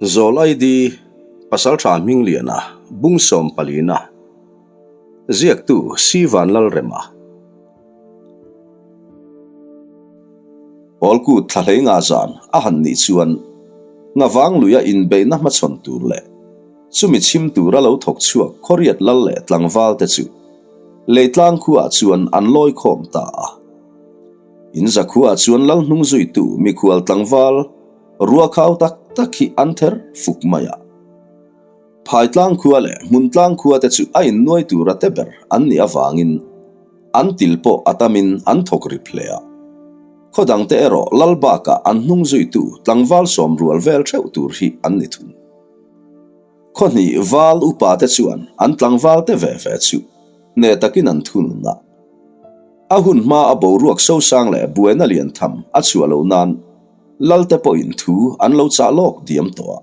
Zawl ID, Pasaltha Hmingliana, Bungsawm Palina, Ziaktu Si Vanlalrema. Pawlkut thla hlei nga zan a han nih chuan Ngavang luia inbeihna hmachhawn tur leh chumi chhim tura lo thawk chhuak Khawriat lal leh tlangval te chu Leitlang khuaah chuan an lawi khawm ta a. In zakhuaah chuan lal hnung zuitu mikhual tlangval ruakhau tak tak hi an ther fuk mai a. Phaitlang khua leh Hmuntlang khua te chu a innuai tura te ber an nih avangin an til pawh a tamin an thawk rip hle a. Khaw dangte erawh lal bakah an hnung zuitu tlangval sawm rual vel theuh tur hi an ni thung. Khaw hnih val upa te chuan an tlangval te ve ve chu hneh takin an thunun a. A hun hma a boruak sosang leh buaina lian tham a chhuah loh nan lalte pawhin thu an lo chah lawk diam tawh a.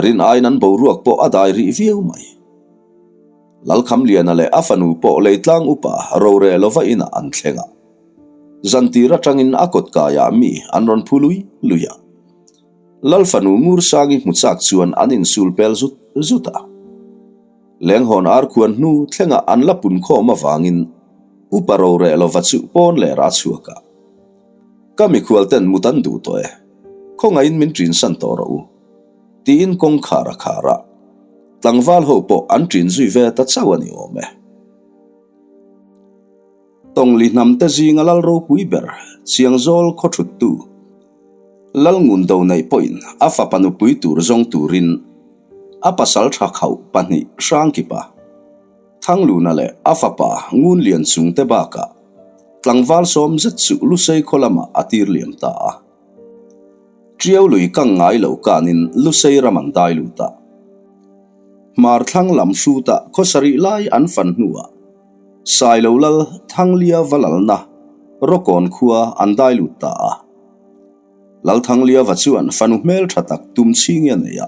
Rin aiin an boruak pawh a dai rih viau mai. Lalkhamliana leh a fanu pawh leitlang upa rorel lova inah an thleng a. Zantir atangin a kawt kaiah mi an rawn phu lui lui a. Lal fanu Ngursangi hmu chak chuan an insul pel zut zut a. Lenghawn arkhuan hnu thlengah an la pun khawm avangin upa rorel lova chu pawn leh rah chhuak a. Ka mikhual ten mut an duh tawh e, khawngaihin min ṭin san tawh rawh u, tiin kawngkhar a khar a. Tlangval ho pawh an ṭin zui ve ta chauh a ni awm e. Tawngli hnam te zinga lal ropui ber Chiangzawl khaw ṭhuttu Lalngun do neih pawhin a fapa nupui tur zawng turin a pasal ṭha khauh pahnih Hrangkipa, Thangluna leh a fapa Ngunlian chungte bakah tlangval sawm zet chu Lusei khaw lamah a tir liam ta a. Ṭiau lui kang ngai lo kanin Lusei ram an dai lut a. Hmar thlang lam hrutah khaw sarih lai an fan hnuah Sailo lal Thanglia va lalna Rawkawn khua an dai lut ta a. Lalthangliava chuan fanu hmel tha tak Tumchhingi a nei a.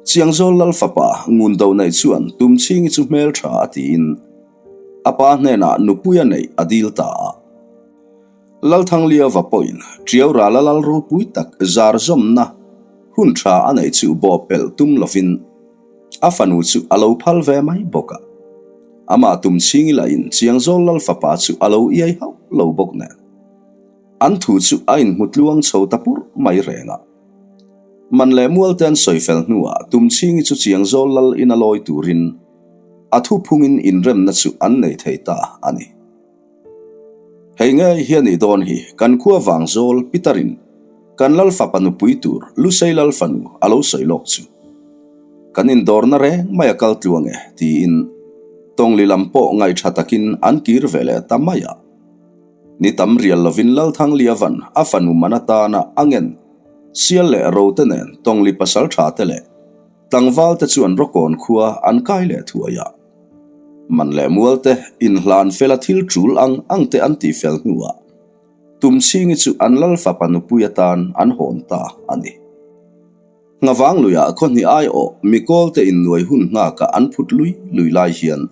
Chiangzawl Lal fapa Ngundo neih chuan Tumchhingi chu hmel tha a tiin a pa hnenah nupui a neih a dil ta a. Lalthangliava pawhin Tiau rala lal ropui tak zar zawmna hun tha a neih chu bawh pelh tum lovin a fanu chu a lo phal ve mai bawk a. Amah Tumchhingi lahin Chiangzawl Lal fapa chu a lo iai hauh lo bawk nen. An thu chu a inhmu tluang chho ta pur mai reng a. Man leh mual te an sawi fel hnuah Tumchhingi chu Chiangzawl lal ina lawi turin a thu phungin inremna chu an nei thei ta a ni. Hei ngei hi a nih dawn hi kan khua Vangzawl Peter-in kan lal fapa nupui tur Lusei lal fanu a lo sawi lawk chu. Kan indawrna reng mai a kal tluang e tiin Tawngli lam pawh ngaihṭha takin an kir ve leh ta mai a. Ni tam rial lovin Lalthangliavan a fanu man atana a ngen sial leh rote nen Tawngli pasal tha te leh tlangval te chuan Rawkawn khua an kai leh thuai a. Man leh mual te inhlan fela thil tul ang ang te an tih fel hnuah Tumchhingi chu an lal fapa nupui atan an hawn ta a ni. Nghavang luiah khaw hnih aiawh mikawl te innuai hun nghakah an phut lui lui lai hian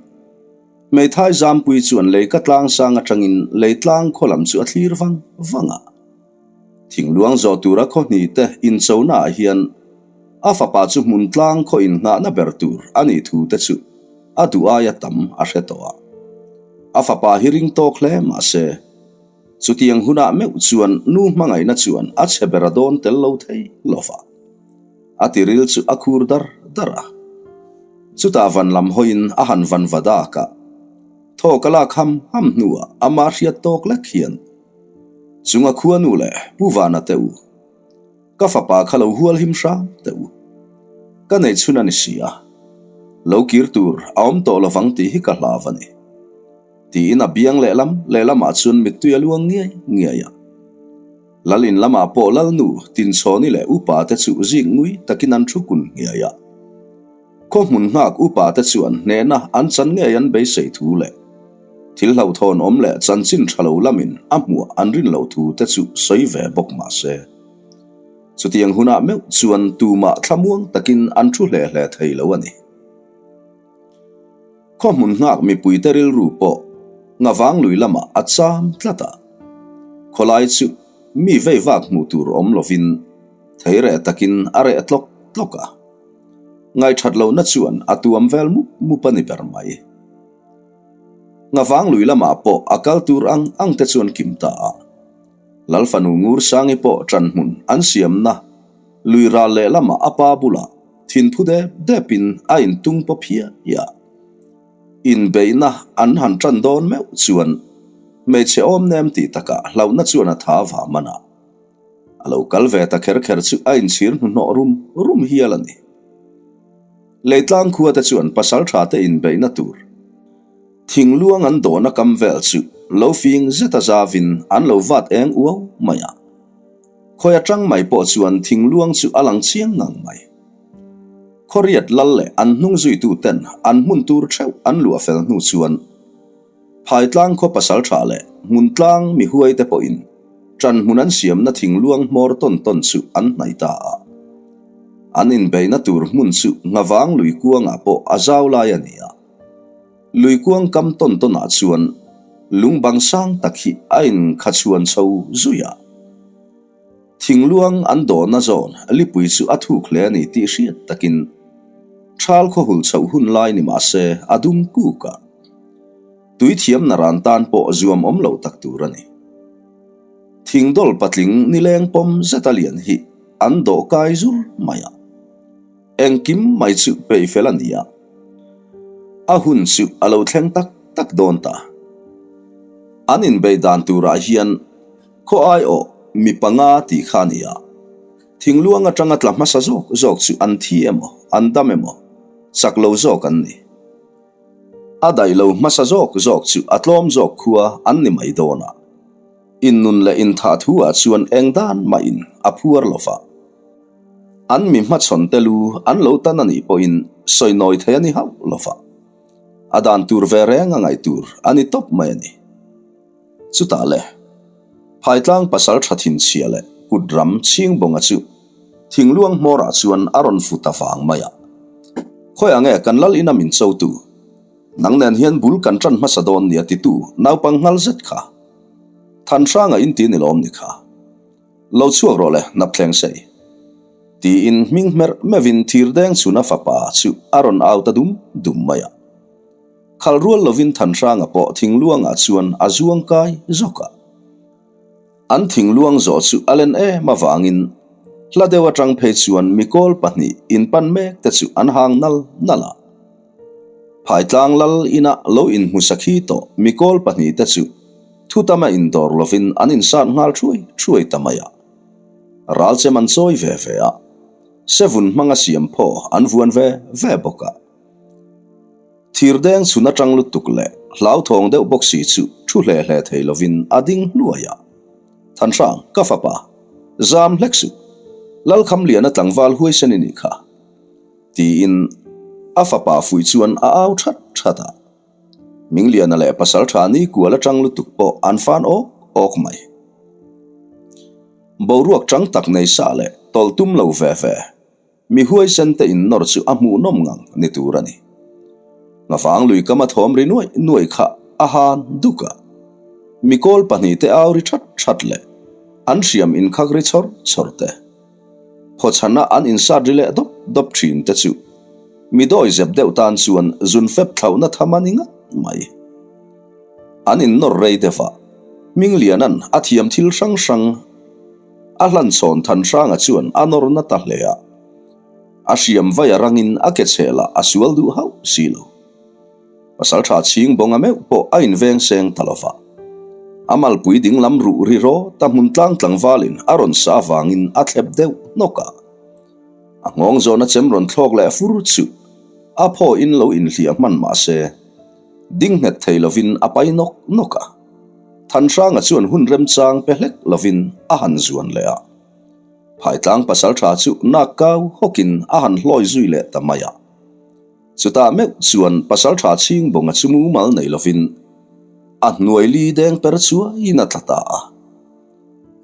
Hmeithai Zampui chuan lei ka tlang sang atangin lei tlang khaw lam chu a thlir vang vang a. Thingluang zawh tura khaw hnih te inchona ah hian a fapa chu hmun tlang khaw innghahna ber tur a nih thu te chu a duh aia tam a hre tawh a. A fapa hi ring tawk hle mahse Chutiang hunah meuh chuan nu hmangaihna chuan a chhe ber a dawn tel lo thei lo va. A tiril chu a khur dar dar a. Chutah van lam hawiin a han van va dak a. Thawk a lak ham ham hnuah ama hriat tawk lek hian, Chunga khua nu leh Pu Vana te u, ka fapa kha lo hual him hram teh u. Ka neih chhun a ni si a, lo kir tur a awm tawh lovang tih hi ka hlau a ni. Tiin a biang lehlam lehlamah chuan mittui a luang ngiai ngiai a. Lal in lamah pawh Lalnu, Tinchhawni leh upa te chu zik ngui takin an thu kun ngiai a. Khaw hmun nghak upa te chuan hnehna an chan ngei an beisei thu leh thil hlauhthawn awm leh chanchin tha lo lamin a hmuah an rin loh thu te chu sawi ve bawk mah se. Chutiang hunah meuh chuan tumah thlamuang takin an thu hle hle thei lo a ni. Khaw hmun nghak mipuite rilru pawh Ngavang lui lamah a cham tlat a. Khawlai chu mi vei vak hmuh tur awm lovin Thei reh takin a reh tlawk tlawk a. Ngaihṭhat lohna chuan a tuam vel mup mup a ni ber mai. Ngavang lui lamah pawh a kal tur ang ang te chuan kim ta a. Lal fanu Ngursangi pawh ṭan hmun an siamna lui ral lehlamah a pa bulah thinphu dep depin a intung pawp hiah hiah. Inbeihna an han ṭan dawn meuh chuan hmeichhe awm nem tih takah hlauhna chuan a tha va man a. A lo kal ve ta kher kher chu a inchhir hnuhnawh rum rum hial a ni. Leitlang khua te chuan pasalṭha te inbeihna tur thing luang an dawhna kam vel chu lo fing zet a zavin an lo vat eng uau mai a. Khawi atang mai pawh chuan thing luang chu a lang chiang ngang mai. Khawriat lal leh an hnung zuitu ten an hmun tur theuh an luah fel hnu chuan Phaitlang khaw pasaltha leh Hmuntlang mihuai te pawhin ṭan hmun an siamna thingluang hmawr tawn tawn chu an hnaih ta a. An inbeihna tur hmun chu Nghavang lui kuangah pawh a zau lai a ni a. Lui kuang kam tawn tawnah chuan lung bang sang tak hi a inkhachhuan chho zui a. Thingluang an dawhna zawn lipui chu a thuk hle a ni tih hriat takin Thal khaw hul chhoh hun lai ni mah se a dum kuk a. Tui thiam naran tan pawh zuam awm lo tak tur a ni. Thingdawl patling nileng pawm zet a lian hi an dawh kai zur mai a. Engkim mai chu peih fel a ni a. A hun chu a lo thleng tak tak dawn ta. An inbeih dan turah hian Khaw aiawh mi panga tih kha a ni a, thingluang atanga tla hmasa zawk zawk chu an thi emaw, an dam emaw, chak lo zawk an ni. A daih lo hmasa zawk zawk chu a tlawm zawk khua an ni mai dawn a, innun leh inthah thu ah chuan eng dan mahin a phuar lo va. An mi hmachhawn te lu an lo tan a nih pawhin sawi nawi thei a ni hauh lo va, a dan tur ve reng a ngaih tur a ni tawp mai a ni. Chutah le, Phaitlang pasal tha thinchhia leh kut ram Chhingbawnga chu thingluang hmawrah chuan a rawn fu ta vang mai a. Khawiah nge kan lal ina min chotu? Nang nen hian bul kan tan hmasa dawn nia titu naupang nghal zet kha. Thanhranga in ti ni lawm ni kha. Lo chhuak rawh le, nap thleng sei. Tiin hming hmerh meuhin thirdeng chhuna fapa chu a rawn au ta dum dum mai a. Khal rual lovin Thanhranga pawh thingluangah chuan a zuang kai zawk a. An thingluang zawh chu a len em avangin hla deuh atang phei chuan mikawl pahnih inpan mek te chu an hang nal nal a. Phaitlang lal ina lo inhmu sakhi tawh mikawl pahnih te chu thutama indawr lovin an insat nghal thuai thuai ta mai a. Ralchem an chawi ve ve a, sevun hmanga siam phaw an vuan ve ve bawk a. Thirdeng chhun atang lutuk leh hlauthawng deuh bawk si chu thu hle hle thei lovin a ding hluai a. Thanhrang, ka fapa, zam hlek suh. Lalkhamliana tlangval huaisen i nih kha. Tiin a fapa fuih chuan a au that that a. Mingliana leh pasaltha ni kual atang lutuk pawh an fan awk awk mai. Boruak chang tak nei sa leh tawlh tum lo ve ve. Mi huaisen te in nawr chu a hmuhnawm ngang ni tur a ni. Ngavang lui kam a thawm ri nuaih nuaih kha a han duk a. Mi kawl pahnih te au ri that that leh an hriam inkhak ri chawr chawr te. Phawchhana an insat ri leh dawp dawp thin te chu mi dawi zep deuh tan chuan zun fep thlauhna tham a ni ngat mai. An innawr rei deuh a, Hmingliana'n a thiam thil hrang hrang A hlanchhawn Thanhranga chuan a nawr na ta hle a. A hriam vai a rangin a ke chhehlah a sual duh hauh si lo. Pasaltha chhing bawnga meuh pawh a inveng seng ta lo va. A malpui ding lam ruh ri raw ta hmun tlang tlangvalin a rawn sa avangin a thlep deuh hnawk a. A nghawng zawna chem rawn thlawk leh fur chu a phaw in lo inhliah hman mah se ding nghet thei lovin a pai nawk nawk a. Thanhranga chuan hun remchang pe hlek lovin a han zuan leh a. Phaitlang pasaltha chu nak kau hawkin a han hlawi zui leh ta mai a. Chutah meuh chuan pasaltha chhing bawnga chu mumal nei lovin a hnuai li deng per chuaiin a tla ta a.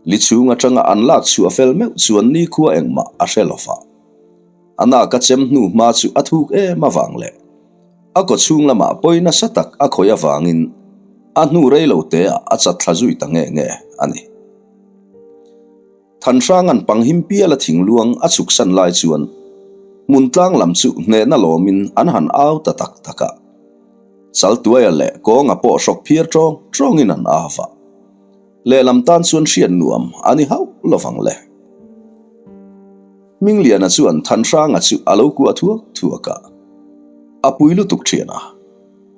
Li chhung atanga an lak chhuah fel meuh chuan nikhua engmah a hre lova. A nak a chem hnu hma chu a thuk em avang leh A kaw chhung lamah pawi nasa tak a khawih avangin a hnu rei lo teah a chat thla zui ta nge nge a ni. Thanhranga'n panghim piala thingluang a chhuksan lai chuan Hmuntlang lam chu hnehna lawmin an han au ta tak tak a. Chaltuaia leh kawnga pawh hrawk phiar tawng tawngin an au a. Lehlam tan chuan hriat nuam a ni hauh lovang le. Hmingliana chuan Thanhranga chu a lo kuah thuak thuak a. A pui lutuk thian a.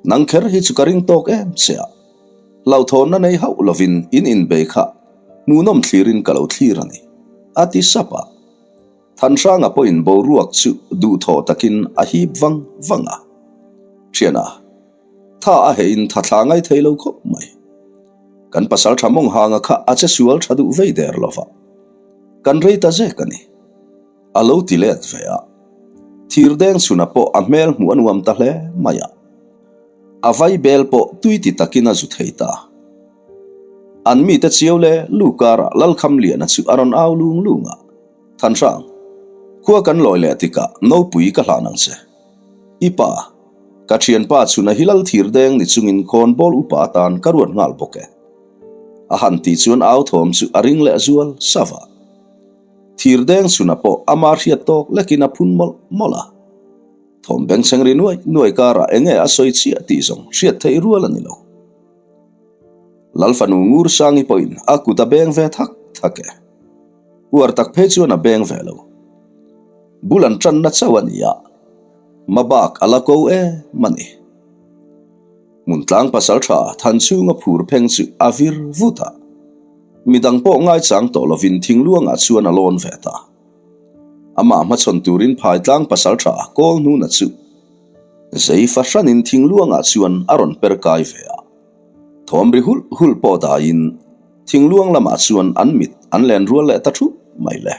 Nang kher hi chu ka ring tawk em che a. Hlauhthawnna nei hauh lovin in inbei kha hmuhnawm thlirin ka lo thlir a ni, a ti sap a. Thanhranga pawhin boruak chu duhthawh takin a hip vang vang a. Thiana, tha a heiin tha thla ngai thei lo khawp mai. Kan pasal tha mawng hanga kha a che sual tha duh vei der lova. Kan rei ta zek a ni. A lo ti let ve a. Thir deng chhuna pawh a hmel hmuh a nuam ta hle mai a. A vai bel pawh tui ti takin a zu thei ta. An mite chiau le lu karah Lalkhamliana chu a rawn au lung lung a, Thanhrang, khua kan lawi leh tikah nopui ka hlan ang che. I pa, ka thianpa chhuna hi lal thir deng ni chungin khawnbawl upa atan ka ruat nghal bawk e. A han tih chuan au thawm chu a ring leh zual sava. Thir deng chhuna pawh ama hriat tawk lekin a phun mawlh mawlh a. Thawm bengchheng ri nuai nuai karah enge a sawi chiah tih zawng hriat theih rual a ni lo. Lalfanu Ngursangi pawhin a kut a beng ve thak thak e. Uar tak phei chuan a beng ve lo. Bul an tanna chauh a ni a, mabak a la ko em a ni. Hmuntlang pasaltha Thanchhunga phur pheng chu a vir vut a, midang pawh ngaichang tawh lovin thingluangah chuan a lawn ve ta. Amah hmachhawn turin phaitlang pasaltha kawl hnuna chu zei fahranin thingluangah chuan a rawn per kai ve a. Thawm ri hulh hulh pawh daiin thingluang lamah chuan an mit an len rual leh ta thup mai le.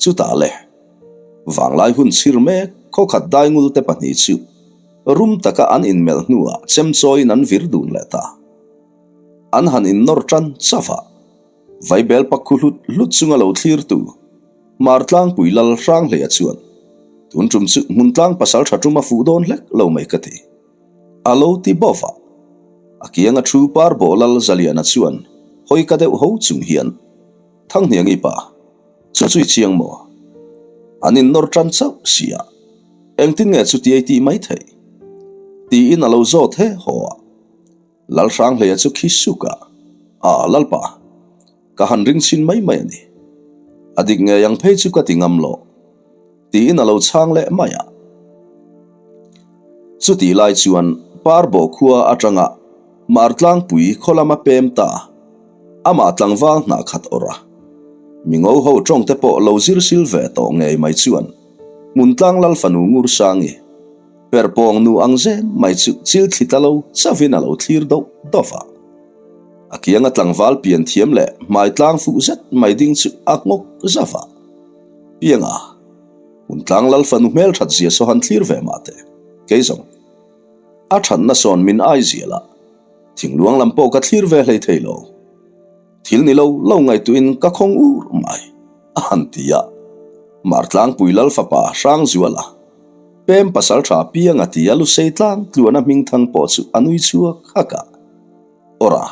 Chutah le, vanglai hun chhir mek khawkhat daingul te pahnih chu rum taka an inmelh hnuah chemchawiin an vir dun leh ta. An han innawr tan chauh a. Vaibel pak khu hlut hlut chunga lo thlirtu Hmartlangpui lal Hranghleia chuan, Tun tum chu Hmuntlang pasal tha tum a fuh dawn hlek lo mai ka ti. A lo ti bawk a. A kianga thu par bawh lal Zaliana chuan hawi ka deuh ho chung hian, Thanghniangi pa, chu chu i chiang maw? An innawr tan chauh si a, engtin nge chutiai tih mai theih? Tiin a lo zawt he haw a. Lalhranghleia chu khi suk a, A, Lalpa, ka han ring chhin mai mai a ni. A dik ngei ang phei chu ka ti ngam lo, tiin a lo chhang leh mai a. Chutih lai chuan Parbawh khua atanga Martlangpui khaw lama pem ta, amah tlangval hnah khat awrh a. Mingo ho tawng te pawh lo zir sil ve tawh ngei mai chuan Hmuntlang Lalfanu Ngursangi, Perpawng nu ang zem mai chu chil thli ta lo chauhin a lo thlir doh doh a. A kianga tlangval pian thiam leh hmai tlang fuh zet mai ding chu a nghawk zauh a. Pianga, hun tlang lal fanu hmel that zia saw han thlir ve mah teh, kei zawng. A thatna sawn min ai zial a, thingluang lam pawh ka thlir ve hlei thei lo. Thil ni lo lo ngaihtuahin ka khawng ur mai, a han ti a. Martlangpui lal fapa Hrangzuala, pem pasal tha piang a ti a lusei tlang tluana hming thang pawh chu a nui chhuak hak a. Awra,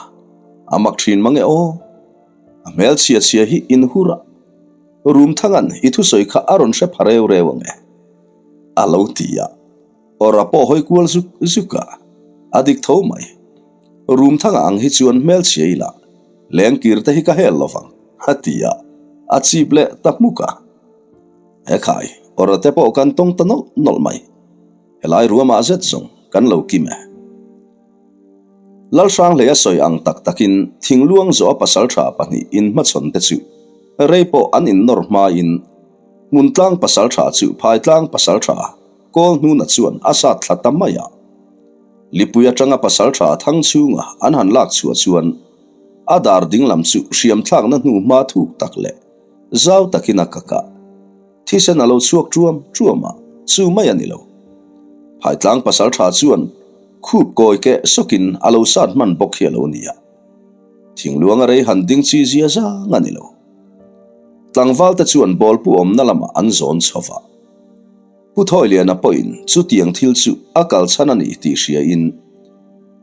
a mak thin mang e aw. A hmel chhia chhia hi inhur a. Rumthanga'n i thusawi kha a rawn hre pha reu reu ang e, a lo ti a. Awra pawh hawi kual zuk zuk a, a dik tho mai. Rumthanga ang hi chuan hmelchhia ila, lengkir te hi ka hel lovang, a ti a, a chip leh ta hmuk a. Ekhai, awra te pawh kan tawng ta nawlh nawlh mai. Helai ruamah zet zawng kan lo kim e. Lalhranghleia sawi ang tak takin thingluang zawh a pasaltha pahnih inhmachhawn te chu rei pawh an innawr hmain Hmuntlang pasaltha chu Phaitlang pasaltha Kawl hnuna chuan a sat thla ta mai a. Lipui atanga pasaltha thang chhunga an han lak chhuah chuan a dar dinglam chu hriam thlakna hnu hma thuk tak leh zau takin a kak a. Thisen a lo chhuak ṭuam ṭuam a, chu mai a ni lo. Phaitlang pasaltha chuan khup kawi keh sawkin a lo sat hman bawk hi a lo ni a. Thingluanga rei han ding chi zia zang a ni lo. Tlangvalte chuan bawlpu awmna lamah an zawn chho va. Pu Thawiliana pawhin chutiang thil chu a kal chhan a ni tih hriain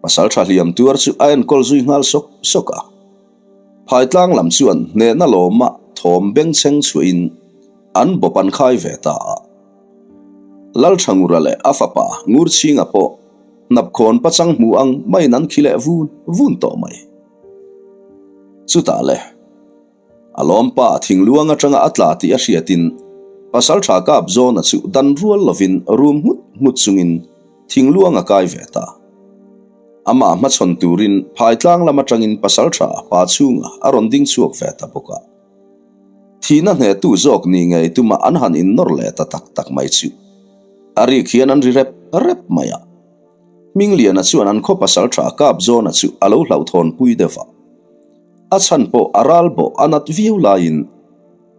pasal tha hliam tuar chu a enkawl zui nghal sawk sawk a. Phaitlang lam chuan hnehna lawma thawm bengchheng chhuahin an bawp an khai ve ta a. Lalthangura leh a fapa Ngurchhinga pawh hnapkhawn pachang hmu ang maiin an khi leh vun vun tawh mai. Chutah le, a lawmpa thingluang atanga a tla tih a hriatin Pasaltha Kapzawna chu dan rual lovin rum nghut nghut chungin thingluang a kai ve ta. Amah hmachhawn turin phaitlang lam atangin Pasaltha pa chhunga a rawn ding chhuak ve ta bawk a. Thihna hnehtu zawk ni ngei tuma an han innawr leh ta tak tak mai chu a rik hian an ri rep rep mai a. Hmingliana chuan an khaw Pasaltha Kapzawna chu a lo hlauhthawnpui deuh a. A chhan pawh a ral bawh a nat viau laiin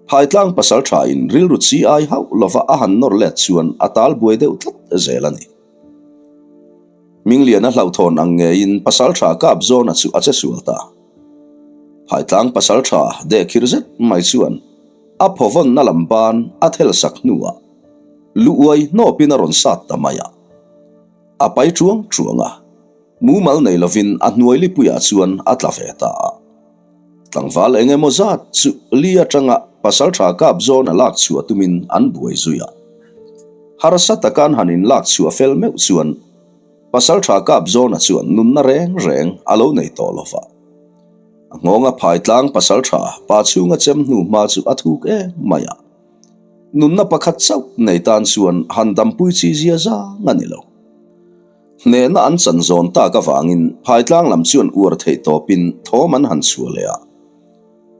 Phaitlang Pasaltha in rilru chi ai hauh lova a han nawr let chuan a tal buai deuh tlat zel a ni. Hmingliana hlauhthawn ang ngeiin Pasaltha Kapzawna chu a che sual ta. Phaitlang Pasaltha dehkhir zet mai chuan a phawvawnna lam ban a thel sak hnuah lu uai hnawpin a rawn sat ta mai a. A pai chuang chuang a. Mumal nei lovin a hnuai lipuiah chuan a tla ve ta a. Tlangval eng emaw zat chu li atanga pasaltha kap zawn a lak chhuah tumin an buai zui a. Harsa taka an han inlak chhuah fel meuh chuan pasaltha kap zawna chuan nunna reng reng a lo nei tawh lo va. A nghawnga phaitlang pasaltha pa chhunga chem hnu hma chu a thuk em mai a. Nunna pakhat chauh nei tan chuan han dampui chi zia zang a ni lo. Hnehna an chan zawn tak avangin phaitlang lam chuan uar theih tawpin thawm an han chhuah leh a.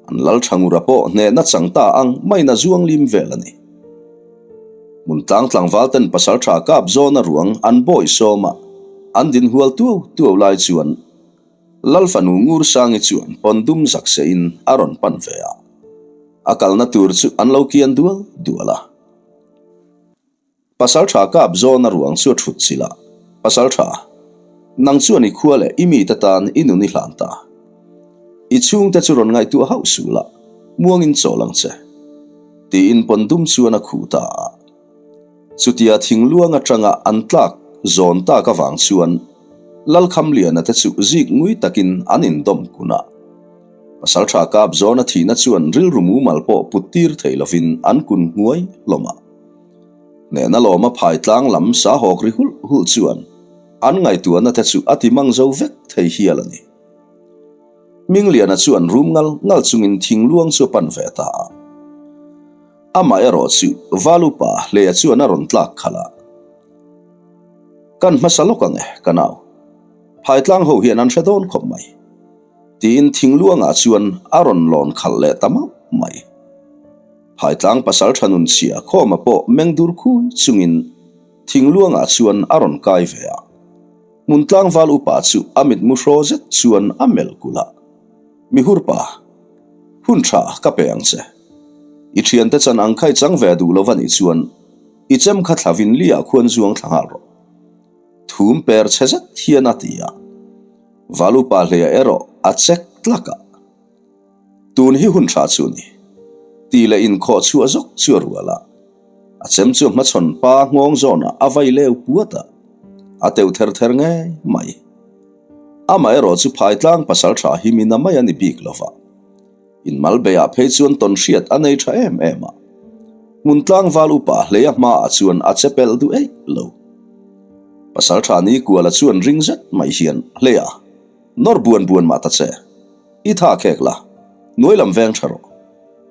An lal Thangura pawh hnehna chang ta ang maiin a zuang lim vel a ni. Hmuntlang tlangval ten pasaltha kap zawna ruang an bawi sawm a, an din hual tuau tuau lai chuan Lal fanu Ngursangi chuan pawn dum zak sehin a rawn pan ve a. A kalna tur chu an lo kian dual dual a. Pasaltha kap zawna ruang chu a thut chilh a, Pasaltha, nang chuan i khua leh i mite tan i nun i hlan ta. I chhungte chu rawn ngaihtuah hauh suh la, muangin chawl ang che. Tiin pawn dum chuan a khuh ta a. Chutia thingluang atanga an tlak zawn tak avang chuan Lalkhamliana te chu zik ngui takin an indawm kun a. Pasaltha kap zawna thihna chuan rilru mumal pawh put tir thei lovin an kun hnuai hlawm a. Hnehna lawma phai tlang lam sa hawk ri hulh hulh chuan an ngaihtuahna te chu a ti mang zo vek thei hial a ni. Hmingliana chuan rum ngal ngal chungin thingluang chu a pan ve ta a. Amah erawh chu Valupa hleia chuan a rawn tlak khalh a. Kan hmasa lawk ang e, ka nau. Phai tlang ho hian an hre dawn khawp mai. Tiin thingluangah chuan a rawn lawn khalh leh ta mauh mai. Phaitlang pasal tha nun chhia khawma pawh meng dur khui chungin thingluangah chuan a rawn kai ve a. Hmun tlangval upa chu a mitmu hraw zet chuan a melh kulh a, Mihur pa, hun tha ka pe ang che. I thiante chan ang kha i chang ve duh lo va nih chuan i chem kha thla vin liah khuan zuang thla nghal rawh. Thum per chhe zet hian a ti a. Val upa hleia erawh a chek tlak a. Tun hi hun tha chu ni. Tih leh inkhawh chhuah zawk chu a rual a. A chem chu a hmachhawn pa nghawng zawnah a vai leu puat a, a teu ther ther ngei mai. Amaherawh chu phaitlang pasal tha hi mina mai a ni bik lo va. Inmal beiah phei chuan tawn hriat a nei tha em em a. Hmun tlangval upa hleia hmaah chuan a che pelh duh eih lo. Pasal tha ni kuala chuan ring zet mai hian, Hleia, nawr buan buan mah ta che. I tha khek la, nuai lam veng tha rawh.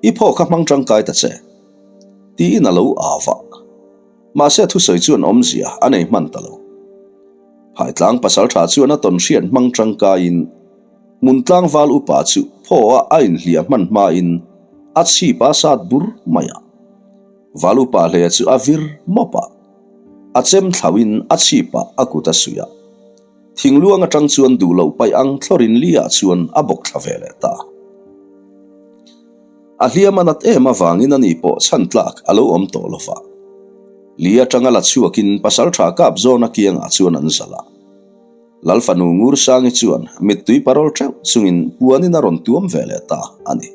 I phaw kha hmang tangkai ta che. Tiin a lo au a. Mahse a thusawi chuan awmzia a nei hman ta lo. Phaitlang pasal tha chuan a tawn hriat hmang tangkaiin hmun tlangval upa chu phaw a a inhliah hman hmain a chhip a sat bur mai a. Val upa hle chu a vir mawp a. A chem thlauhin a chhipah a kut a suih a. Thingluang atang chuan duh loh paih ang thlawrin li ah chuan a bawk thla ve leh ta. A hliam a nat em avangin ani pawh chhan tlak a lo awm tawh lo va. Li atanga la chhuakin pasaltha kap zawna kiangah chuan an zalh a. Lal fanu Ngursangi chuan mittui parawl teuh chungin puanin a rawn tuam ve leh ta a ni.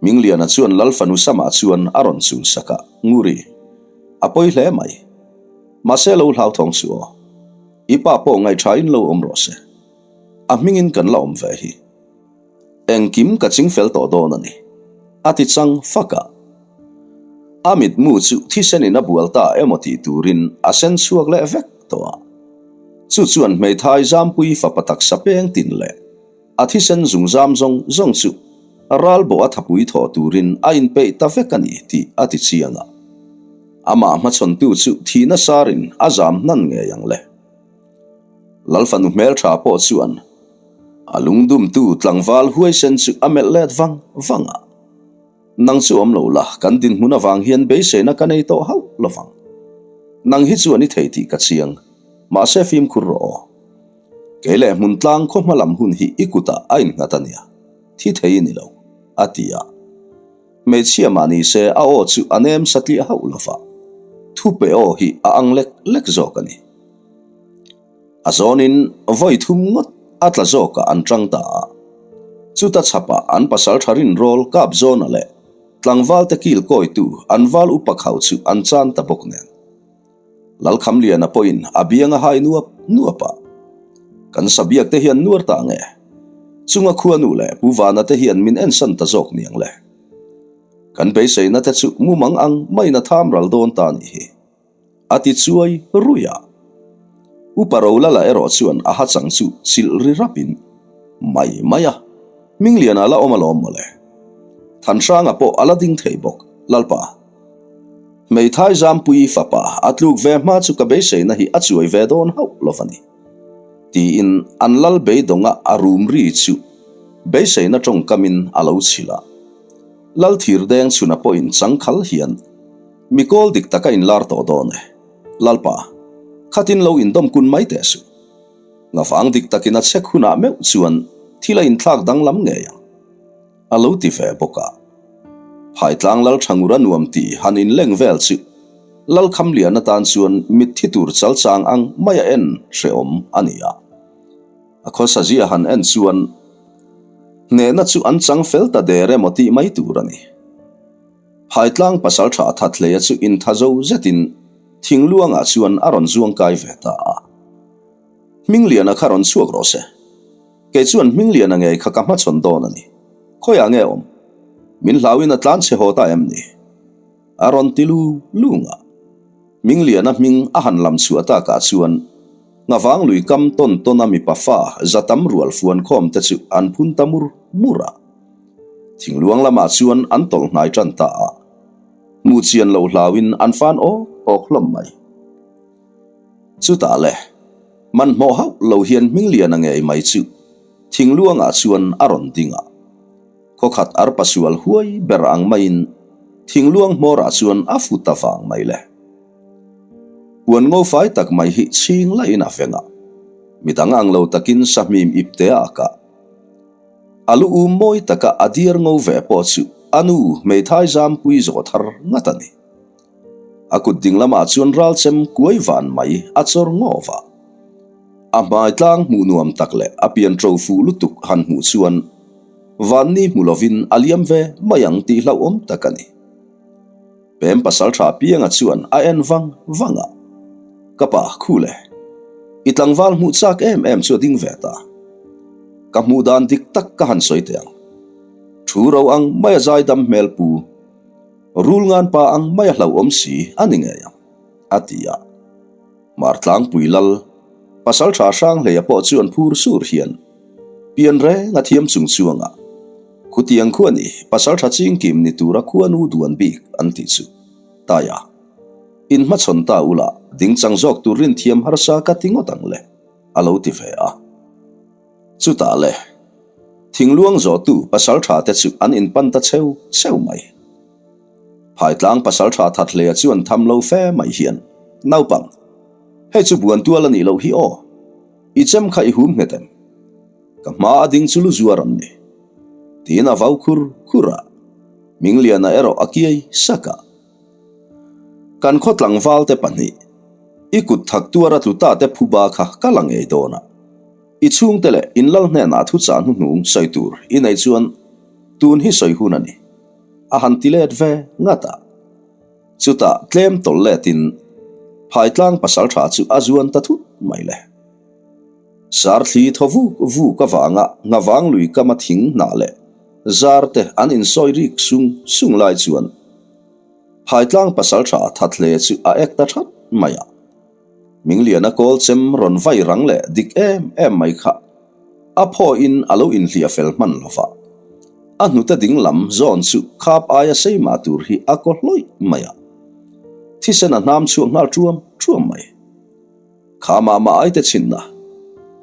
Mingliana chuan Lal fanu samah chuan a rawn chul sak a, Nguri, a pawi hle mai. Mahse lo hlauthawng suh aw. I pa pawh ngaihṭhain lo awm rawh se. A hmingin kan la awm ve hi. Engkim ka ching fel tawh dawn a ni. A ti chang fak a. A mitmu chu thisenin a bual ta emaw tih turin a sen chhuak leh vek tawh a. Chu chuan hmeithai Zampuii fapa taksa peng tin leh a thisen zungzam zawng zawng chu ralbawh a thapui thawh turin a inpeih ta vek a ni tih a ti chiang a. Amah hmachhawntu chu thihna sarin a zam hnan ngei ang le. Lalfanu hmeltha pawh chuan a lungdumtu tlangval huaisen chu a melh let vang vang a. Nang chu awm lo la, kan dinhmun avang hian beiseina ka nei tawh hauh lo vang. Nang hi chuan i thei tih ka chiang, mahse fimkhur rawh aw. Kei leh hmun tlang khaw hma lam hun hi i kutah a innghat a nia, thi thei i ni lo, a ti a. Hmeichhia mah ni se a aw chu a nem satliah hauh lo va, thupe aw hi a ang lek lek zawk a ni. A zawnin vawi thum ngawt a tla zawkah an tang ta a. Chuta chhapah an pasal tha rinrawl kap zawna leh tlangvalte kil kawitu an val upa khau chu an chan ta bawk nen. Lalkhamliana pawhin a biang a hai nuap nuap a. Kan sabiak te hian nuar ta nge? Chunga khuanu leh Pu Vana te hian min ensan ta zawk niang le? Kan beiseina te chu mumang ang maiin a tham ral dawn ta nih hi. A ti chuai rui a. Upa Rolala erawh chuan a hachang chu chilh ri rapin, Mai mai a, Hmingliana la awm alawm mawle. Thanhranga pawh a la ding thei bawk, Lalpa. Hmeithai Zampuii fapa a tluk ve hma chu ka beiseina hi a chuai ve dawn hauh lo va ni. Tiin an lal beidawnga a rum ri chu beiseina tawngkamin a lo chhilh a. Lal Thirdeng chhuna pawhin changkhal hian Mi kawl dik taka inlar tawh dawn e. Lalpa, khatin lo indawm kun mai teh suh. Ngavang dik takin a chek hunah meuh chuan thil a inthlak danglam ngei ang. A lo ti ve bawk a. Phaitlang Lal Thangura nuam ti han inleng vel chu Lalkhamlian atan chuan mitthi tur chal chang ang mai a en hrehawm a ni a. A khawsa zia han en chuan hnehna chu an chang fel ta der emaw tih mai tur a ni. Phaitlang pasaltha Thathleia chu intha zo zetin thingluangah chuan a rawn zuang kai ve ta a. Hmingliana kha rawn chhuak rawh se. Kei chuan Hmingliana ngei kha ka hmachhawn dawn a ni. Khawiah nge awm? Min hlauin a tlan chhe haw ta em ni? A rawn ti lu lung a. Hmingliana hming a han lam chhuah takah chuan Nghavang lui kam tawn tawn a mipa fa za tam rual fuan khawm te chu an phun ta mur mur a. Thingluang lamah chuan an tawlh hnai tan ta a, hmuh chian loh hlauin an fan awk awk hlawm mai. Chutah le, hmanhmawh hauh lo hian Hmingliana ngei mai chu thingluangah chuan a rawn ding a. Khawkhat arpa sual huai ber ang maiin thingluang hmawrah chuan a fu ta vang mai le. Puan ngo fai tak mai hi chhing lahin a veng a, midang ang lo takin sahmim ipte a kah. A lu um mawi taka a diar ngo ve pawh chu a nu hmeithai zampui zawh thar ngat a ni. A kut ding lamah chuan ralchem kuai van mai a chawr ngaw va. A hmai tlang hmuh nuam tak leh a pian ṭo fuh lutuk han hmuh chuan vanni hmu lovin a liam ve mai ang tih hlauhawm tak a ni. Pem pasalṭha pianga chuan a en vang vang a, Ka pa, khu le. I tlangval hmuh chak em em chu a ding ve ta. Ka hmuh dan dik tak ka han sawi teh ang. Thu ro ang mai a zaidam hmel pu, rul ngan pa ang mai a hlauhawm si a ni ngei ang, a ti a. Hmartlangpui lal, pasalṭha Hranghleia pawh chuan phur sur hian, Pian reng a thiam chung chuangah, Khutiang khu a ni, pasalṭha chingkim ni tura khuanu duan bik an tih chu. Taia, In hmachhawn ta ula, dingchang zawk tur rinthiam harsa ka ti ngawt ang le, a lo ti ve a. Chutah le, thingluang zawhtu pasalṭha te chu an inpan ta cheu cheu mai. Phaitlang pasalṭha Thathleia chuan tham lo fe mai hian, Naupang, hei chu buan tual a nih loh hi aw. I chem kha i hum nghet em? Ka hma a ding chu lu zuar an ni. Tiin a vau khur khur a, Mingliana erawh a kiai sak a. Kan khaw tlangval te pahnih, i kut thak tuar a tlu ta te phuba kha ka la ngei dawn a. I chhungte leh in lal hnenah thuchah hnuhnung sawi tur i neih chuan tun hi sawi hun a ni. A han ti let ve ngat a. Chutah tlem tawlh letin Phaitlang pasaltha chu a zuan ta thut mai le. Sarthli thaw vuk vuk avanga Nghavang lui kama thing hnah leh. Zar te an insawi rik sung sung lai chuan Phaitlang pasaltha Thathle chu a ek ta that mai a. Mingliana kawl chem rawn vai rang leh dik em em mai kha a phawiin a lo inhliah fel hman lo va. A hnute ding lam zawn chu khap aia sei mah tur hi a kaw hlawih mai a. Thisen a hnam chhuak nghal ṭuam ṭuam mai. Kha mah mah ai te chhinna?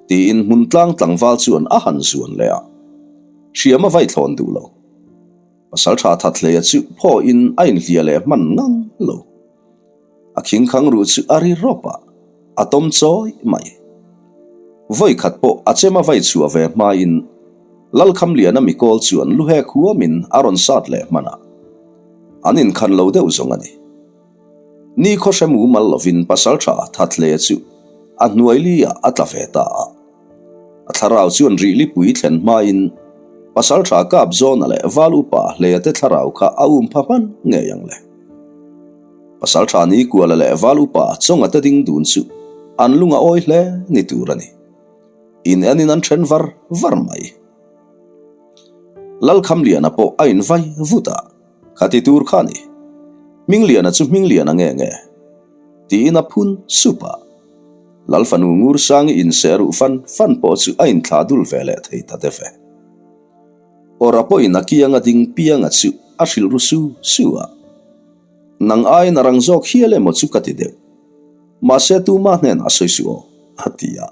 tiin hmun tlang tlangval chuan a han zuan leh a. Hriam a vai thlawn duh lo. Pasalṭha Thathleia chu phawiin a inhliah leh hman ngang lo. A khingkhang ruh chu a ri rawp a, a tawm chawi mai. Vawi khat pawh a chem a vai chhuah ve hmain Lalkhamliana mikawl chuan lu hek huamin a rawn sat leh hman a. An inkhan lo deuh zawng a ni. Ni khaw hre mumal lovin pasalṭha Thathle chu a hnuai liah a tla ve ta a. A thlarau chuan rihlipui thlen hmain pasalṭha Kapzawna leh Val Upa Hleate thlarau kha a um pha hman ngei ang le. Pasalṭha Nikuala leh Val Upa Chawngate ding dun chu an lung a awi hle ni tur a ni. In enin an ṭhen var var mai. Lalkhamliana pawh a invai vut a. Kha ti tur kha ni. Hmingliana chu Hmingliana nge nge? Tiin a phun sup a. Lal fanu Ngursangi inseh ruh fan fan pawh chu a inthlah dul ve leh thei ta deuh e. Awra pawhin a kianga ding pianga chu a hrilh ru su su a. Nang aiin a rang zawk hial emaw chu ka ti deuh. Mahse tuma hnenah sawi suh aw, a ti a.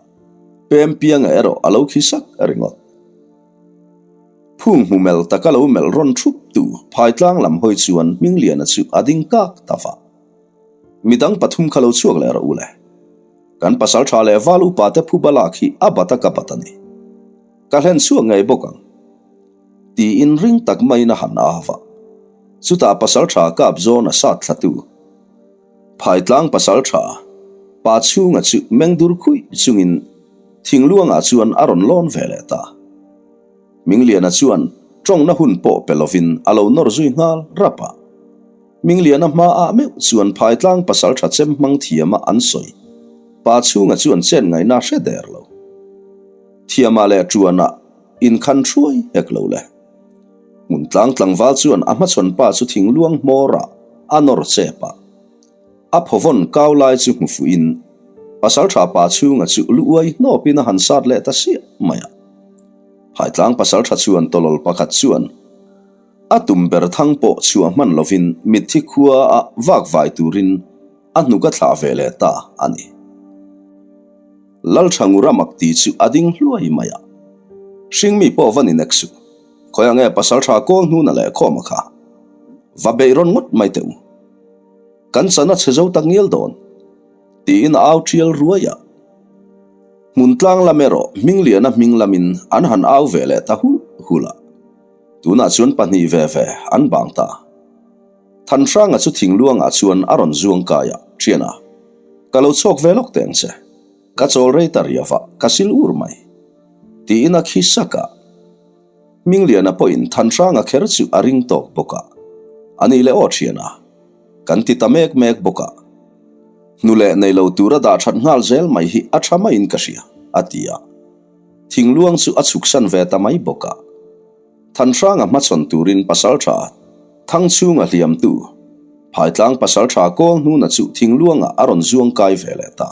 Pem pianga erawh a lo khi sak ringawt. Phung hmu melh taka lo melh rawn thup tu Phaitlang lam hawi chuan Hmingliana chu a ding kak ta va. Midang pathum kha lo chhuak leh rawh u le. Kan pasal tha leh val upa te phuba lak hi a bat a ka bat a ni. Ka hlen chhuak ngei bawk ang. Tiin ring tak maiin a han au va. Chutah pasal tha kap zawn a sat thla tu. Phaitlang pasal tha pa chhunga chu meng dur khuih chungin thingluangah chuan a rawn lawn ve leh ta. Mingliana chuan tawngna hun pawh pe lovin a lo nawr zui nghal rap a. Mingliana hmaah meuh chuan Phaitlang pasal tha chem hmang thiama an sawi pa chhunga chuan chen ngaihna hre der lo. Thiamah leh tuanah inkhan hruai hek lo le. Hmuntlang tlangval chuan a hmachhawn pa chu thingluang hmawrah a nawr chep a. A phawvawn kau lai chu hmu fuhin pasaltha pa chhunga chu lu uai hnawpin a han sat leh ta siah mai a. Phaitlang pasaltha chuan tawlawl pakhat chuan a tum ber thang pawh chhuah hman lovin mitthi khua a vak vai turin a hnuk a thlah ve leh ta a ni. Lalthangura mak ti chu a ding hluai mai a. Hringmi pawh va ni nek suh. Khawi ang e pasaltha kawl hnuna leh khawm a kha. Va beih rawn ngawt mai teh u. Kan chan a chhe zo tak ngial dawn. Tiin a au thial ruai a. Hmun tlang lam erawh Hmingliana hming lamin an han au ve leh ta hulh hulh a. Tunah chuan pahnih ve ve an bang ta. Thanhranga chu thingluangah chuan a rawn zuang kai a, Thiana, ka lo chhawk ve lawk teh ang che. Ka chawl rei ta riau a, ka sil ur mai. Tiin a khi sak a. Hmingliana pawhin Thanhranga kher chu a ring tawk bawk a. A nih leh aw Thiana, kan ti ta mek mek bawk a. Hnu leh nei lo tura dah that nghal zel mai hi a tha maiin ka hria, a ti a. Thingluang chu a chhuksan ve ta mai bawk a. Thanhranga hmachhawn turin pasaltha Thangchhunga hliamtu Phaitlang pasaltha kawl hnuna chu thingluangah a rawn zuang kai ve leh ta.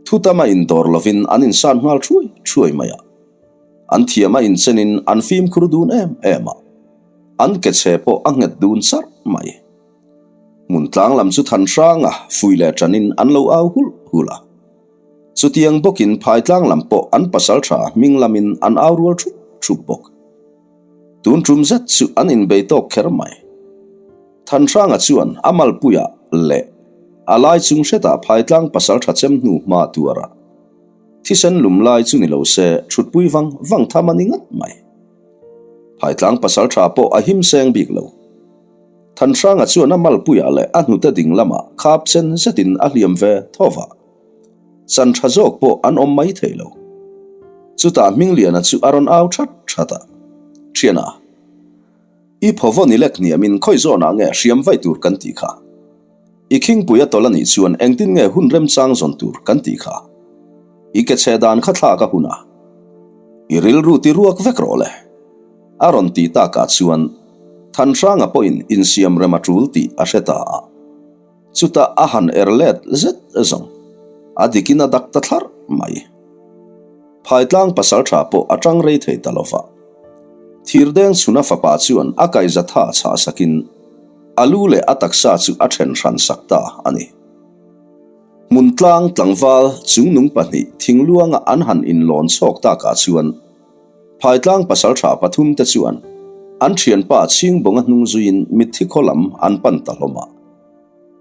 Thutama indawr lovin an insan nghal thuai thuai mai a. An thiam a inchenin an fimkhur dun em em a. An ke chhe pawh a nghet dun charh mai. Hmuntlang lam chu Thanhranga fui leh tanin an lo au hulh hulh a. Chutiang bawkin Phaitlang lam pawh an pasaltha hming lamin an au rual thup thup bawk. Tun tum zet chu an inbei tawk kher mai. Thanhranga chuan a malpuiah leh a lai chung hretah Phaitlang pasaltha chem hnu hma tuar a. Thisen lum lai chu ni lo se thutpui vang vang tham a ni ngat mai. Phaitlang pasaltha pawh a him seng bik lo. Thanhranga chuan a malpuiah leh a hnute ding lamah khap chen zetin a hliam ve tho va. Chan tha zawk pawh an awm mai thei lo. Chutah Hmingliana chu a rawn au that that a, Thiana, i phawvawn i lek hniamin khawi zawnah nge hriam vai tur kan tih kha? I khingpui a tawlh a nih chuan engtin nge hun remchang zawn tur kan tih kha? I ke chhe dan kha thlak a hun a, i rilru ti ruak vek rawh le. A rawn tih takah chuan Thanhranga pawhin insiam rem a tul tih a hre ta a. Chutah a han er let zet zawng, a dikin a dak ta thlarh mai. Phaitlang pasaltha pawh a tang rei thei ta lova. Thirdeng chhuna fapa chuan a kaihza tha chhah sakin a lu leh a taksa chu a then hran sak ta a ni. Hmuntlang tlangval chungnung pahnih thingluanga an han inlawn chhawk takah chuan Phaitlang pasaltha pathumte chuan an thianpa Chhingbawnga hnung zuiin mitthi khaw lam an pan ta hlawm a.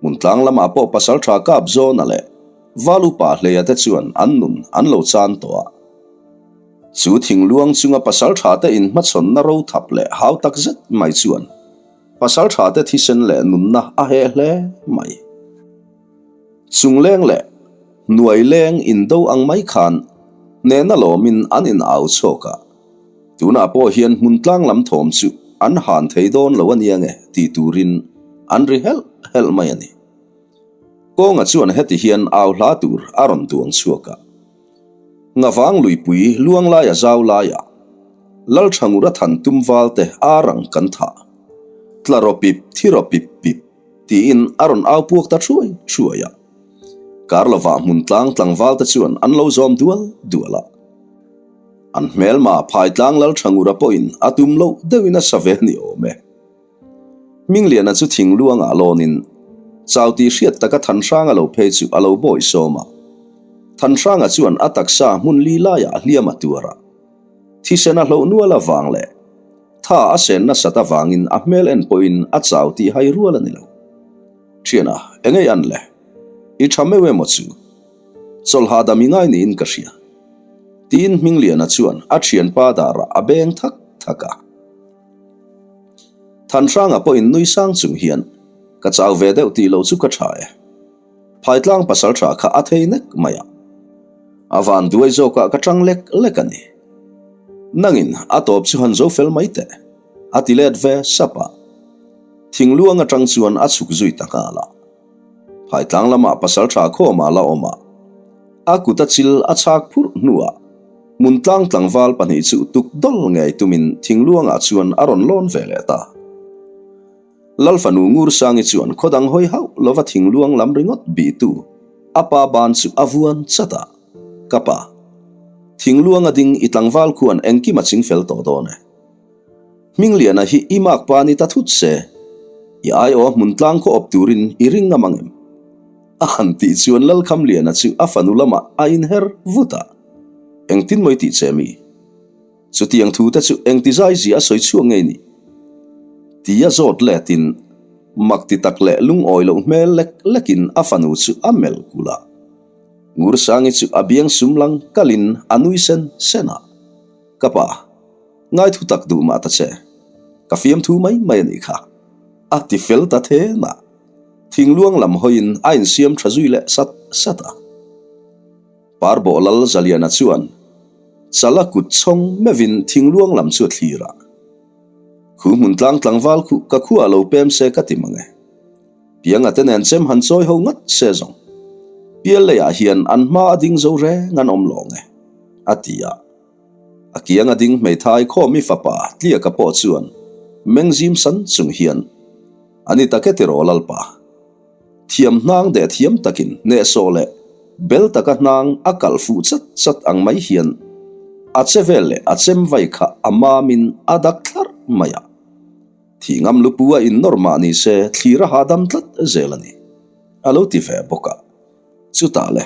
Hmuntlang lamah pawh pasaltha kap zawna leh Valupa hleia te chuan an nun an lo chan tawh a. Chu thingluang chunga pasaltha te inhmachhawnna ro thap leh hau tak zet mai chuan pasaltha te thisen leh nunna a heh hle mai. Chungleng leh hnuaileng indo ang mai khan hnehna lawmin an in au chhawk a, tunah pawh hian hmun tlang lam thawm chu an han thei dawn lo a nia nge tih turin an ri helh helh mai a ni. Kawnga chuan heti hian au hla tur a rawn duang chhuak a, Ngavang luipui luang laia zau laia Lalthangura than tum valte ar ang kan thah, tla raw pip thi raw pip pip. Tiin a rawn au puak ta thuai thuai a. Kar lovah hmun tlang tlangval te chuan an lo zawm dual dual a. An hmelma Phaitlang Lalthangura pawhin a tum loh deuhin a sa ve ni awm e. Hmingliana chu thingluangah lawnin chau tih hriat taka Thanhranga lo phei chu a lo bawi sawm a. Thanhranga chuan a taksa hmun li laiah hliam a tuar a. Thisen a hloh nual avang leh Tha a sen nasat avangin a hmel en pawhin a chau tih hai rual a ni lo. Thiana, engei an le? I tha meuh emaw chu? Chawlhah dam i ngai niin ka hria. Tiin Hmingliana chuan a thianpa darah a beng thak thak a. Thanhranga pawhin nui sang chung hian, Ka chau ve deuh tih loh chu ka tha e. Phaitlang pasaltha kha a thei nek mai a. A van duai zawkah ka tang lek lek a ni. Nangin a tawp chu han zo fel mai teh, a ti let ve sap a. Thingluang atang chuan a chhuk zui ta nghal a. Phaitlang lamah pasaltha khawmah la awm a. A kut a chil a chhak phurh hnuah Hmuntlang tlangval pahnih chu tuk dawl ngei tumin thingluangah chuan a rawn lawn ve leh ta. Lal fanu Ngursangi chuan khaw dang hawi hauh lova thingluang lam ringawt bihtu a pa ban chu a vuan chat a, Ka pa, thingluanga ding i tlangval khuan engkim a ching fel tawh dawn e. Hmingliana hi i mak pa ni ta thut se, i aiawh hmun tlang khaw awp turin i ring ngam ang em? A han tih chuan Lalkhamliana chu a fanu lamah a inher vut a, Engtin maw i tih che mi? Chutiang thu te chu engti zai zia a sawi chhuak ngei ni? Tia zawt letin mak ti tak leh lungawi loh hmel lek lekin a fanu chu a melh kulh a. Ngursangi chu a biang sum lang kalin a nui sen sen a, Ka pa, ngai thu tak duh mah ta che, ka fiamthu mai mai a nih kha, a ti fel ta then a. Thingluang lam hawiin a insiam tha zui leh sat sat a. Parbawh Lal Zaliana chuan Chala kut chhawng meuhin thingluang lam chu a thlir a. Khu hmun tlang tlangval khuh ka khuah lo pem se ka ti mang e. Pianga te nen chem han chawi ho ngat se zawng. Pial leiah hian an hma a ding zo reng an awm lawng e, a ti a. A kiang a ding hmeithai khawmi fapa Tliaka pawh chuan meng zim san chung hian, A ni tak e tiraw Lalpa. Thiam hnang deh thiam takin hnehsawh leh bel taka hnang a kalh fuh chat chat ang mai hian a che vel leh a chem vai kha a mamin a dak thlarh mai a. Thih ngam lupu a innawr mah ni se thlir a hahdam tlat zel a ni, a lo ti ve bawk a. Chutah le.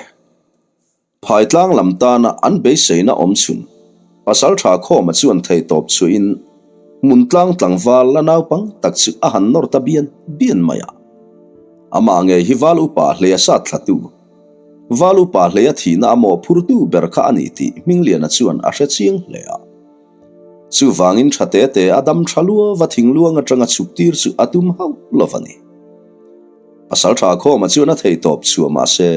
Phaitlang lam tana an beiseina awm chhun, Pasaltha Khawma chuan theihtawp chhuahin Hmuntlang tlangval la naupang tak chu a han nawr ta bian bian mai a. Amah ngei hi Val Upa hleia sat thlatu, Val Upa hleia thihna a mawhphurtu ber kha a ni tih Hmingliana chuan a hre chiang hle a. Chuvangin tha te te a dam tha luava thingluang atanga chhuk tir chu a tum hauh lo va ni. Pasaltha Khawma chuan a theihtawp chhuah mahse,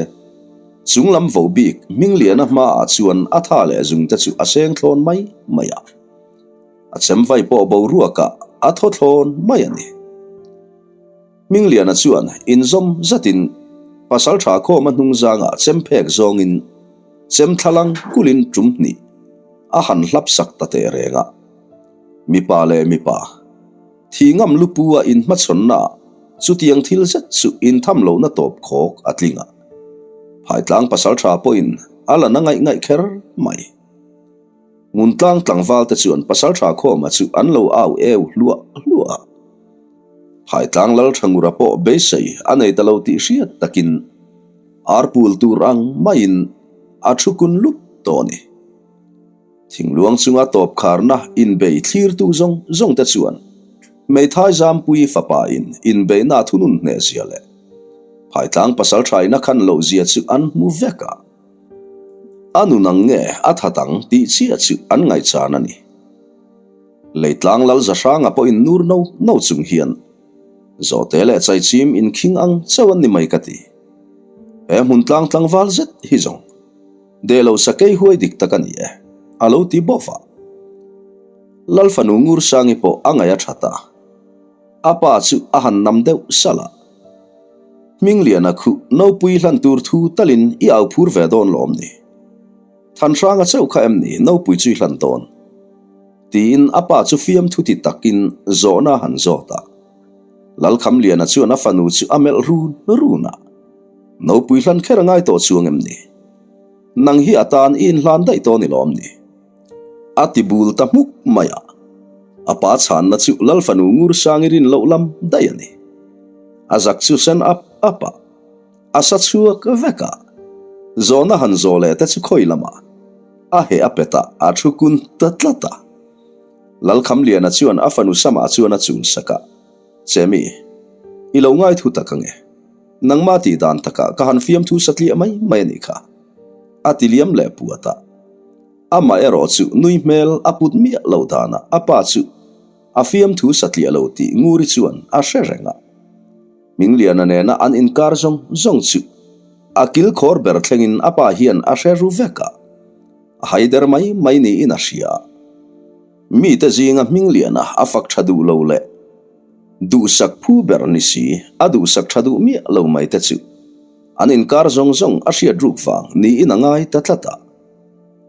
Chung lam vo bik Hmingliana hmaah chuan a tha leh zung te chu a seng thlawn mai mai a. A chem vai pawh boruakah a thaw thlawn mai a ni. Hmingliana chuan inzawm zatin Pasaltha Khawma hnung zangah chem phek zawngin chem thlalang kulin tum hnih a han hlap sak ta teh reng a. Mipa leh mipa, thih ngam lupu a inhmachhawnna ah chutiang thil zet chu intham lohna tawp khawk a tling a. Phaitlang pasaltha pawhin a la na ngaih ngaih kher mai. Nguntlang tlangval te chuan pasaltha khawma chu an lo au eu hluah hluah a. Phaitlang Lalthangura pawh beisei a nei ta lo tih hriat takin arpul tur ang maiin a thu kun lup tawh a ni. Thingluang chunga tawp kharna inbei thlirtu zawng zawng te chuan Hmeithai Zampui fapa in inbeihna a thunun hneh zia leh Phaitlang pasalthaina khan loh zia chu an hmu vek a. A nun ang nge a that ang tih chiah chu an ngaihchan a ni. Leitlang lal Zahranga pawhin nur no no chung hian Zawhte leh Chaichim inkhing ang chauh an ni mai ka ti. He hmun tlang tlangval zet hi zawng deh lo sakei huai dik tak a ni e, a lo ti bawk a. Lal fanu Ngursangi pawh a ngaih a tha ta. A pa chu a han nam deuh salh a. Hmingliana khuh nopui hlan tur thu talin i au phur ve dawn lawm ni? Thanhranga chauh kha em ni nopui chu i hlan dawn? Tiin a pa chu fiamthu ti takin zawhna a han zawt a. Lalkhamliana chuan a fanu chu a melh run run a. Nopui hlan kher a ngai tawh chuang em ni? Nang hi a tan i inhlan daih tawh ni lawm ni? A ti bul ta hmuk mai a. A pa chhanna chu Lal fanu Ngursangi rin loh lam daih a ni. A zak chu sen ap ap a. A sa chhuak vek a. Zawhna han zawh leh te chu khawi lamah a heh a pet a, a thu kun ta tlat a. Lalkhamliana chuan a fanu samah chuan a chungsak a, Chemi, i lo ngai thu tak ange. Nangmah tih dan takah ka han fiamthu satliah mai mai a nih kha. A ti liam leh puat a. Amah erawh chu nui hmel a put miah lo danah a pa chu a fiamthu satliah lo tih Nguri chuan a hre reng a. Hmingliana nena an inkar zawng zawng chu a kilkhawr ber thlengin a pa hian a hre ru vek a, a haider mai mai niin a hria. Mite zinga Hmingliana a fak tha duh lo leh duhsak phu ber ni si a duhsak tha duh miah lo mai te chu an inkar zawng zawng a hriat ruk vang niin a ngai ta tlat a,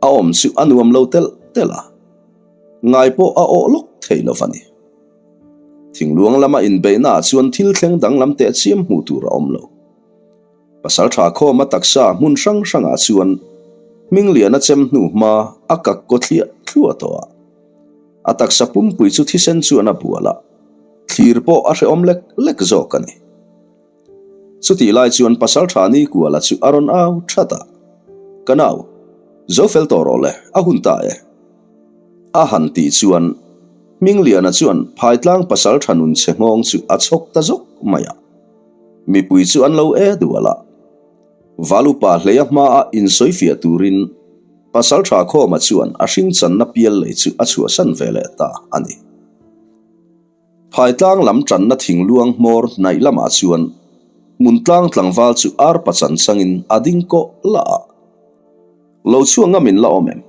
a awm chu a nuam lo telh telh a, ngai pawh a awh lawk thei lo va ni. Thingluang lama inbeihna ah chuan thil thleng danglam teh chiam hmuh tur a awm lo. Pasaltha khawma taksa hmun hrang hrangah chuan Hmingliana chem hnu hma a kak kaw thliah thluah tawh a. A taksa pumpui chu thisen chuan a bual a, thlir pawh a hrehawm lek lek zawk a ni. Chutih lai chuan Pasaltha Nikuala chu a rawn au that a, Ka nau, zo fel tawh rawh le, a hun ta e. A han tih chuan Hmingliana chuan Phaitlang Pasaltha nun chhe nghawng chu a chhawk ta zawk mai a. Mipui chu an lo e dual a. Valupa hleia hmaa insawifiah turin Pasaltha Khawma chuan a hringchanna pial lei chu a chhuahsan ve leh ta a ni. Phaitlang lam tanna thingluang hmawr hnaih lamah chuan Hmuntlang tlangval chu arpa chan changin a ding kawh lah a. Lo chhuak ngam in la awm em?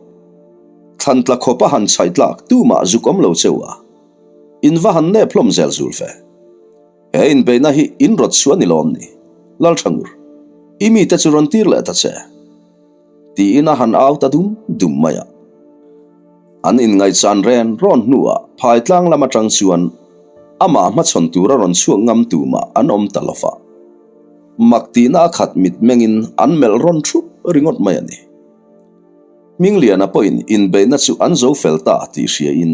Thlan tla khawp a han chhaih tlak tumah zuk awm lo cheu a. In va han nep hlawm zel zul ve. He inbeihna hi in rawt chhuah ni lawm ni? Lalthangur, i mite chu rawn tir leh ta che. Tiin a han au ta dum dum mai a. An inngaihchan ren rawn hnuah Phaitlang lam atang chuan amah hmachhawn tura rawn chhuak ngam tumah an awm ta lo va. Mak tihna a khat mitmengin an melh rawn thup ringawt mai a ni. Hmingliana pawhin inbeihna chu an zo fel ta tih hriain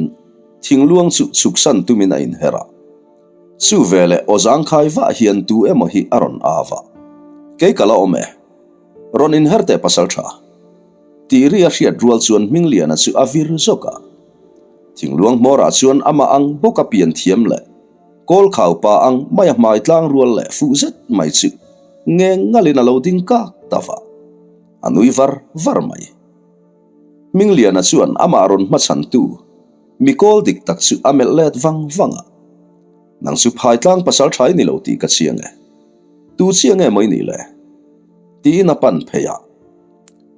thingluang chu chhuksan tumin a inher a. Chu veleh aw zangkhai vah hian tu emaw hi a rawn au a, Kei ka la awm e. Rawn inher teh pasal tha. Tih ri a hriat rual chuan Hmingliana chu a vir zawk a. Thingluang hmawrah chuan amah ang bawk a pian thiam leh kawl khau pa ang mai a hmai tlang rual leh fuh zet mai chu ngeng ngalin a lo ding kak ta va. A nui var var mai. Hmingliana chuan amah rawn hmachhantu mi kawl dik tak chu a melh let vang vang a. Nang chu phaitlang pasal tha i ni lo tih ka chiang e. Tu chiah nge maw i nih le? Tiin a pan phei a.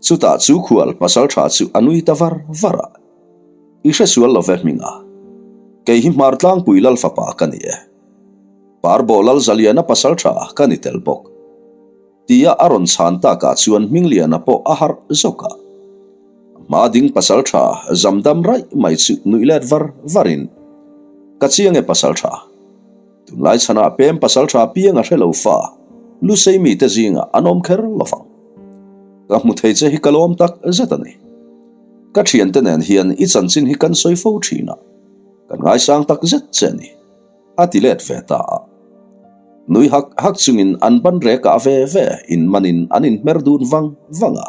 Chutah chu khual pasal tha chu a nui ta var var a. I hre sual lo ve hming a. Kei hi hmar tlangpui lal fapa ka ni e. Parbawh lal Zaliana pasal tha ka ni tel bawk. Tia a rawn chhan takah chuan Hmingliana pawh a harh zawk a. Hma ding pasalṭha zam dam raih mai chu nuih let var varin, Ka chiang e pasalṭha. Tunlai chhanah pem pasalṭha piang a hre lo fa, Lusei mite zingah an awm kher lo vang. Ka hmu thei che hi ka lawm tak zet a ni. Ka thiante nen hian i chanchin hi kan sawi fo thin a, kan ngaisang tak zet che a ni, a ti let ve ta a. Nui hak hak chungin an ban rekah ve ve inmanin an inhmer dun vang vang a.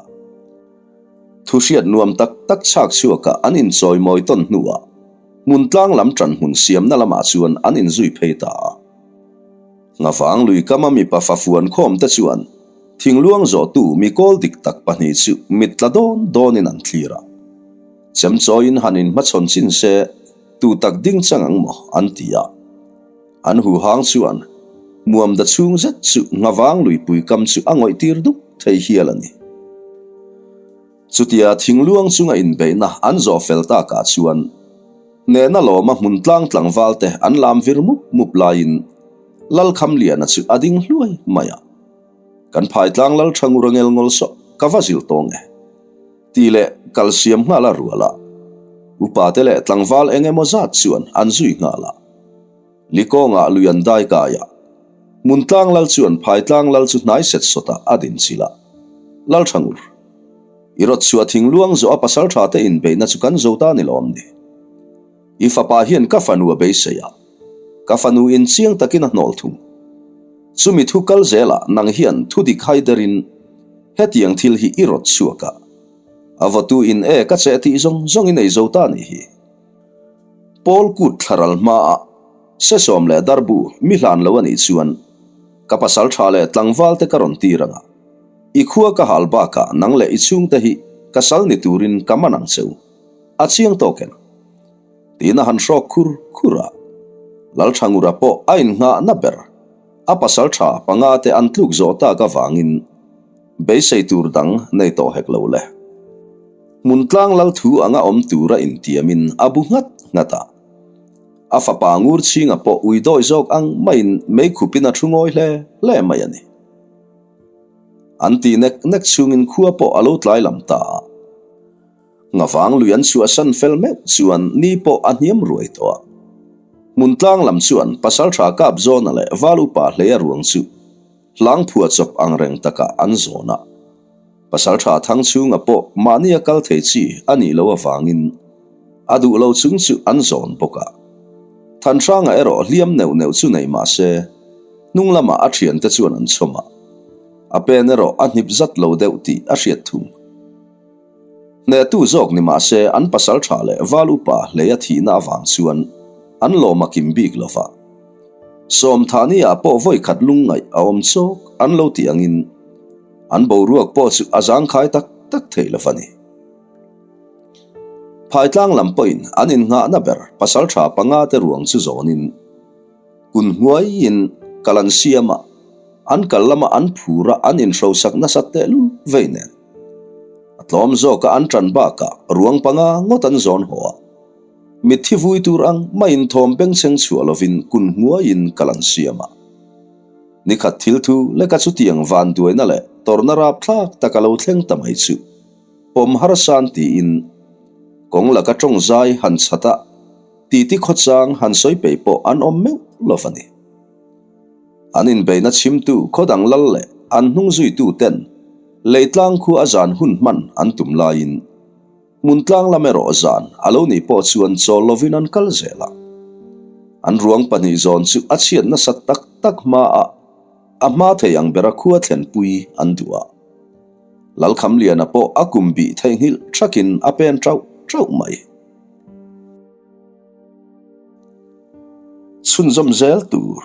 Thu hriat nuam tak tak chhak chhuaka an inchawimawi tawn hnuah hmun tlang lam ṭan hmun siamna lamah chuan an inzui phei ta a. Nghavang lui kama mipa fafuan khawm te chuan thingluang zawhtu mi kawl dik tak pahnih chu mit tla dawn dawnin an thlir a. Chemchawiin han inhmachhawn chin se tu tak ding chang ang maw an ti a. An huhang chuan muam da chhung zet chu nghavang luipui kam chu a ngawih tir dup thei hial a ni. Chutia thingluang chunga inbeihna an zawh fel takah chuan hnehna lawma hmun tlang tlangval te an lam vir mup mup laiin Lalkhamliana chu a ding hluai mai a. Kan phaitlang Lalthangura ngel ngawl saw ka va zil tawng e. Tih leh kal siam nghal a rual a. Upate leh tlangval eng emaw zat chuan an zui nghal a. Likawngah lui an dai kai a. Hmuntlang lal chuan phaitlang lal chu hnai set sawtah a din chilh a. Lalthangur, i rawt chhuah thingluang zawh a pasaltha te inbeihna chu kan zo ta ni lawm ni. I fapa hian ka fanu a beisei a, ka fanu in chiang takin a hnawl thung. Chumi thu kal zelah nang hian thu dik hai derin hetiang thil hi i rawt chhuak a. A vawtu in e ka cheh tih zawng zawng in ei zo ta ni hi. Paul kut thlaral hmaah sesawm leh darbu mi hlan lo a nih chuan ka pasal tha leh tlangval te ka rawn tir ang a, i khua ka hal bakah nang leh i chhungte hi ka sal ni turin ka man ang cheu. A chiang tawk em? Tiin a han hrawk khur khur a. Lalthangura pawh a innghahna ber a pasal tha panga te an tluk zawh tak avangin beisei tur dang nei tawh hek lo le. Hmuntlang lal thu anga awm tura intiamin a bu nghat nghat a. A fapa ngur chhinga pawh ui dawi zawk ang maiin meikhupin a thu ngawi hle hle mai a ni. An tih nek nek chhungin khua pawh a lo tlai lam ta a. Nghavang lui an chhuahsan fel meuh chuan ni pawh a hniam ruai tawh a. Hmuntlang lam chuan Pasaltha Kapzawna leh Val Upa Hleia ruang chu hlang phua chawp ang reng takah an zawn a. Pasaltha Thangchhunga pawh mahnia kal thei chi a nih loh avangin a duh lo chung chu an zawn bawk a. Thanhranga erawh hliam neuh neuh chu nei mah se hnung lamah a thiante chuan an chhawm a. A pen erawh a hnip zat lo deuh tih a hriat thung. Hnehtu zawk ni mah se an pasal tha leh val upa hlei a thihna avang chuan an lawm a kim bik lo va. Sawmthani ah pawh vawi khat lungngaih a awm chawk an lo tih angin an boruak pawh chu a zangkhai tak tak thei lo va ni. Phaitlang lam pawhin an innghahna ber pasal tha panga te ruang chu zawnin kun hnuaiin kal an siam a, an kal lama an phur a an inhrosak nasat tehlul vei nen. A tlawm zawka an ṭan bakah ruang panga ngawt an zawn haw a. Mitthi vui tur ang maiin thawm bengchheng chhuah lovin kun hnuaiin kal an siam a. Nikhat thil thu leka chutiang vanduaina leh tawrhna rapthlak tak a lo thleng ta mai chu pawm harsan tiin kawng laka tawng zai han chhat a, titi khawchang han sawi peih pawh an awm meuh lo va ni. An inbeihna chhimtu khawdang lal leh an hnung zuitu ten leitlang khu a zan hun hman an tum laiin hmun tlang lam erawh zan a lo nih pawh chuan chawl lovin an kal zel a. An ruang pahnih zawn chu a chhiat nasat tak tak hmaah a hma thei ang bera khua thlenpui an duh a. Lalkhamliana pawh a kum bih theihnghilh thakin a pen tauh tauh mai. Chhunzawm zel tur.